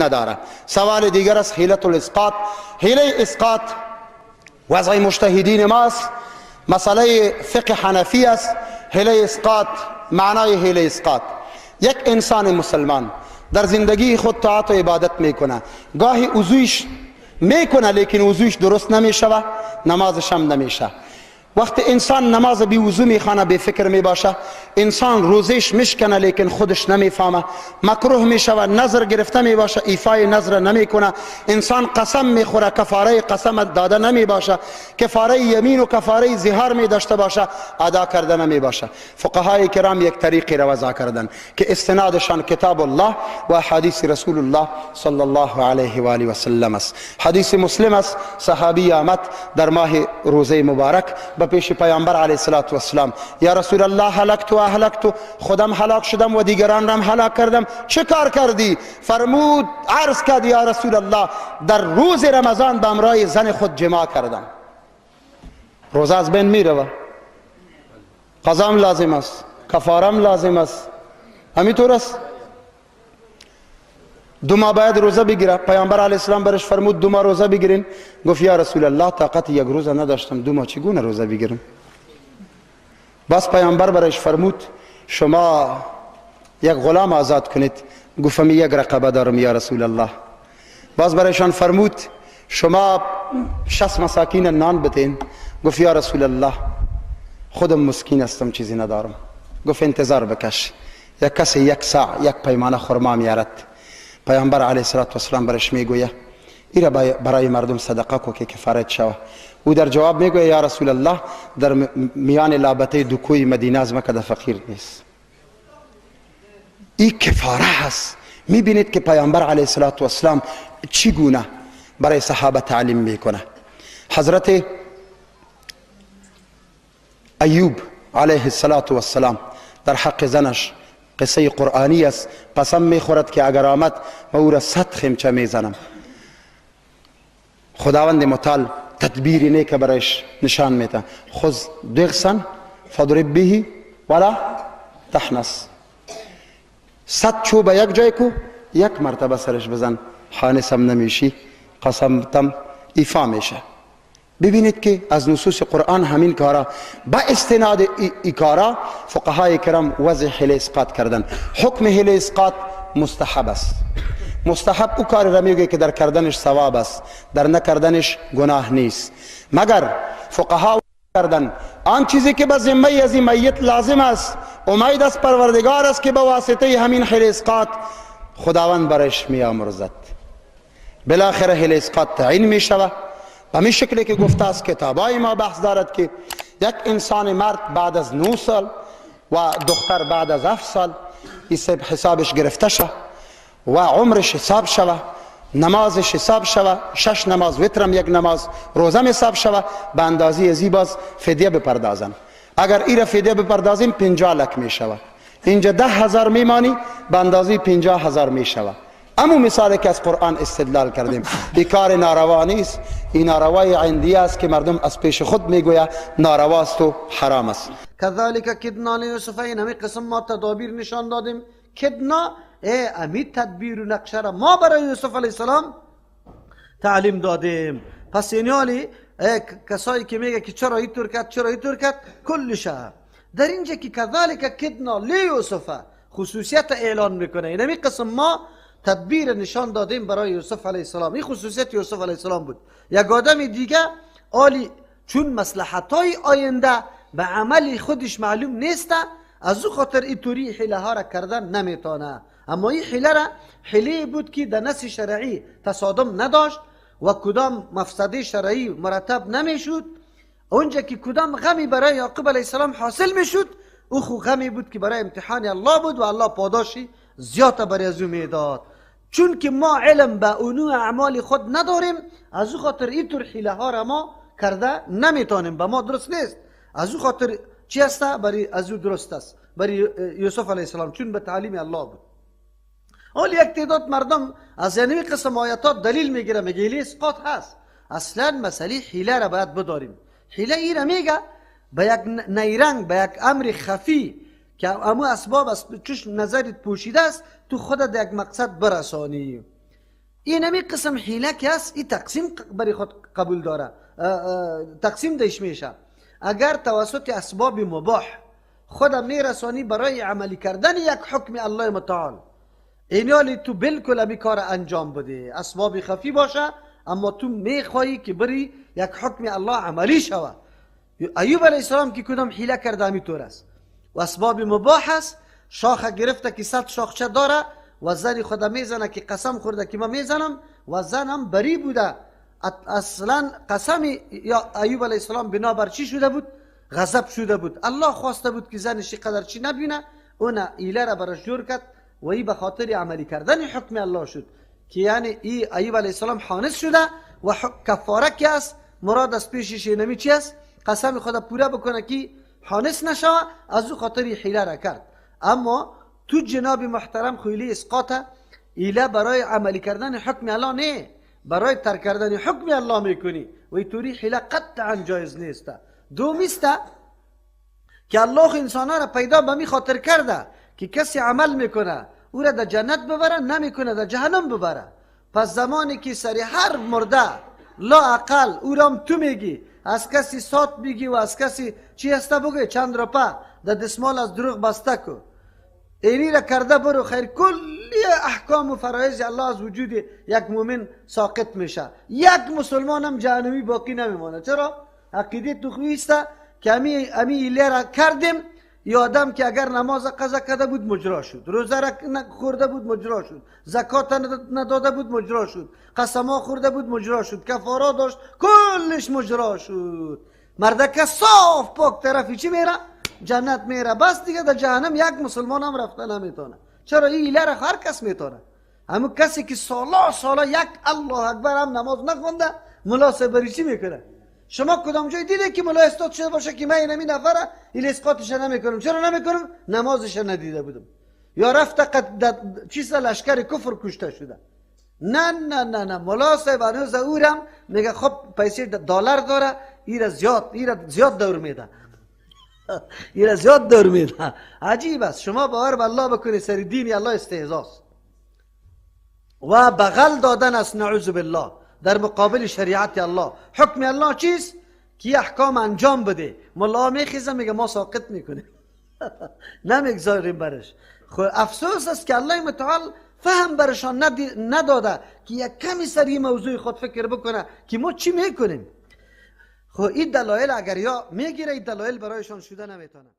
نداره. سوال دیگر است حیلة الاسقاط. حیله اسقاط وضع مجتهدین ماست، مسئله فقه حنفی است. حیله اسقاط، معنای حیله اسقاط، یک انسان مسلمان در زندگی خود طاعت و عبادت میکنه، گاهی وضویش میکنه لیکن وضویش درست نمیشوه، نمازش هم نمیشه. وقتی انسان نماز بی وضو میخوانه، بی فکر میباشه، انسان روزش میشکنه لیکن خودش نمیفهمه، مکروه میشوه، نظر گرفته میباشه، ایفای نظر نمیکنه، انسان قسم میخوره، کفاره قسم داده نمیباشه، کفاره یمین و کفاره ظهار میداشته باشه، ادا کرده نمیباشه. فقهای کرام یک طریقی را وضع کردن که استنادشان کتاب الله و حدیث رسول الله صلی الله علیه و آله و سلم است. حدیث مسلم است، صحابی آمد در ماه روزه مبارک به پیش پیامبر علیه الصلاة والسلام، یا رسول الله هلکت و اهلکت، خودم هلاک شدم و دیگران رم هلاک کردم، چه کار کردی؟ فرمود، عرض کرد یا رسول الله در روز رمضان به امرای زن خود جماع کردم. روزه از بین میروه، قضام لازم است، کفارم لازم است، همینطور است. دو ماه باید روزه بگیره. پیامبر علیه السلام برش فرمود 2 ماه روزه بگیرین. گفت یا رسول الله طاقت یک روزه نداشتم، 2 ماه چگونه روزه بگیرم؟ باز پیامبر برش فرمود شما یک غلام آزاد کنید. گفت من یک رقبه دارم یا رسول الله. باز برایشان فرمود شما 60 مساکین نان بتین. گفت یا رسول الله خودم مسکین هستم، چیزی ندارم. گفت انتظار بکش، یک کسی یک ساع یک پیمانه خرما میارد. پیامبر علیه الصلاة والسلام برش میگویه ایره برای مردم صدقه کو که کفارت شوه. او در جواب میگویه یا رسول الله در میان لابته دکوی مدینه از مکه فقیر نیست. این کفاره هست. میبینید که پیامبر علیه الصلاة والسلام چگونه برای صحابه تعلیم میکنه. حضرت ایوب علیه الصلاة والسلام در حق زنش قصه قرآنی است، قسم میخورد که اگر آمد ما او را 100 خمچه میزنم. خداوند متعال تدبیر نیک برایش نشان میده. خذ ضغثا فاضرب به ولا تحنث. 100 چوب یک جای کو، یک مرتبه سرش بزن، حانث هم نمیشی، قسم تم ایفا میشه. ببینید که از نصوص قرآن همین کارا با استناد ای کارا فقهای کرام وضع حیله اسقاط کردن. حکم حیله اسقاط مستحب است. مستحب او کار را میگه که در کردنش ثواب است، در نکردنش گناه نیست. مگر فقها کردن آن چیزی که به ذمه از این میت لازم است، امید از پروردگار است که به واسطه همین حیله اسقاط خداوند برش میامرزد. بالاخره حیله اسقاط تعیین میشود. به همین شکلی که گفته است کتابای ما بحث دارد که یک انسان مرد بعد از 9 سال و دختر بعد از 7 سال حسابش گرفته شد و عمرش حساب شوه، نمازش حساب شوه، 6 نماز وترم یک نماز روزم حساب شوه، به اندازه ازی باز فدیه بپردازن. اگر ایره فدیه بپردازیم 50 لک می شوه. اینجا 10,000 میمانی، به اندازه 50,000 می شوه. امو مثالی که از قرآن استدلال کردیم، این کار ناروا نیست، این ناروای عندی است که مردم از پیش خود میگوید نارواست و حرام است. کذالک کدنا لیوسف، این همی قسم ما تدابیر نشان دادیم. کدنا امی تدبیر و نقشه را ما برای یوسف علیه السلام تعلیم دادیم. پس اینالی کسایی که میگه که چرا اینطور کرد، چرا اینطور کرد، کلشه در اینجا که کذالک کدنا لیوسف خصوصیت اعلان میکنه. این همی قسم ما تدبیر نشان دادیم برای یوسف علیه السلام. این خصوصیت یوسف علیه السلام بود. یک آدم دیگه آلی چون مصلحتای آینده به عمل خودش معلوم نیست، از او خاطر اینطوری حیله ها را کردن نمیتونه. اما این حیله را حیله بود که در نص شرعی تصادم نداشت و کدام مفسده شرعی مرتب نمیشد. اونجا که کدام غمی برای یعقوب علیه السلام حاصل میشد، او خو غمی بود که برای امتحان الله بود و الله پاداشی زیاد برای از او میداد. چون که ما علم به اونو اعمال خود نداریم، از او خاطر اینطور حیله ها را ما کرده نمیتونیم، به ما درست نیست. از او خاطر چی است؟ برای از او درست است، برای یوسف علیه السلام، چون به تعلیم الله بود. حال یک تعداد مردم از یعنی قسم آیاتات دلیل میگیره، میگه حیله اسقاط هست. اصلا مسئله حیله را باید بداریم. حیله ای را میگه به یک نیرنگ، به یک امر خفی که امو اسباب از چشم نظرت پوشیده است، تو خودت یک مقصد برسانی. این همی قسم حیله که است، این تقسیم برای خود قبول داره، تقسیم دیش میشه. اگر توسط اسباب مباح خودم میرسانی برای عملی کردن یک حکم الله متعال، اینالی تو بالکل همی کار انجام بده، اسباب خفی باشه اما تو میخوایی که بری یک حکم الله عملی شوه. ایوب علیه السلام که کدام حیله کرده همی طور است و اسباب مباح است. شاخه گرفته که 100 شاخچه داره و زن خود میزنه که قسم خورده که من میزنم و زنم بری بوده. اصلا قسم یا ایوب علیه السلام بنابر چی شده بود؟ غضب شده بود. الله خواسته بود که زنش قدر چی نبینه، اون ایله را براش جور کرد و ای به خاطر عملی کردن حکم الله شد که یعنی ای ایوب علیه السلام حانث شده و کفاره که است مراد از پیشش نمی چی است؟ قسم خود پوره بکنه که حانث نشوه، از او خاطر حیله را کرد. اما تو جناب محترم خیلی اسقاط ایله برای عملی کردن حکم الله نه، برای ترک کردن حکم الله میکنی و اینطوری حیله قطعا جایز نیست. دومیست که الله انسان را پیدا به می خاطر کرده که کسی عمل میکنه او را در جنت ببره، نمیکنه در جهنم ببره. پس زمانی که سری هر مرده لا اقل او را هم تو میگی، از کسی سات بگی و از کسی چی هسته بگی چند روپه در دسمال از دروغ بسته کو، اینی را کرده برو خیر، کلی احکام و فرایض الله از وجود یک مؤمن ساقط میشه. یک مسلمان هم جهنمی باقی نمیمانه. چرا؟ عقیده تو خویسته که امی ایله را کردیم، یه آدم که اگر نماز قضا کرده بود مجرا شد، روزه را خورده بود مجرا شد، زکات نداده بود مجرا شد، قسما خورده بود مجرا شد، کفارا داشت کلش مجرا شد. مردک صاف پاک طرفی چی میره؟ جنت میره. بس دیگه در جهنم یک مسلمان هم رفته نمیتونه. چرا؟ این ایله را هر کس میتونه. همون کسی که سالا سالا یک الله اکبر هم نماز نخونده، ملا صاحب چی میکنه؟ شما کدام جای دیده که ملا استاد شده باشه که من اینمی نفره ایل اسقاطش نمیکنم؟ چرا نمیکنم؟ نمازش ندیده بودم، یا رفته قد چیز لشکر کفر کشته شده. نه نه نه نه، ملا صاحب هنوز اورم میگه خب پیسه دلار داره، ایره زیاد دور میده، ایره زیاد دور میده. عجیب است. شما باور به الله بکنید سر دین الله استهزاست و بغل دادن است، نعوذ بالله، در مقابل شریعت الله. حکم الله چیست؟ که احکام انجام بده. ملا میخیزه میگه ما ساقط میکنیم، نمیگذاریم برش. خب افسوس است که الله متعال فهم برشان نداده که یک کمی سر این موضوع خود فکر بکنه که ما چی میکنیم. خب این دلایل اگر یا میگیره، این دلایل برایشان شده نمیتونه.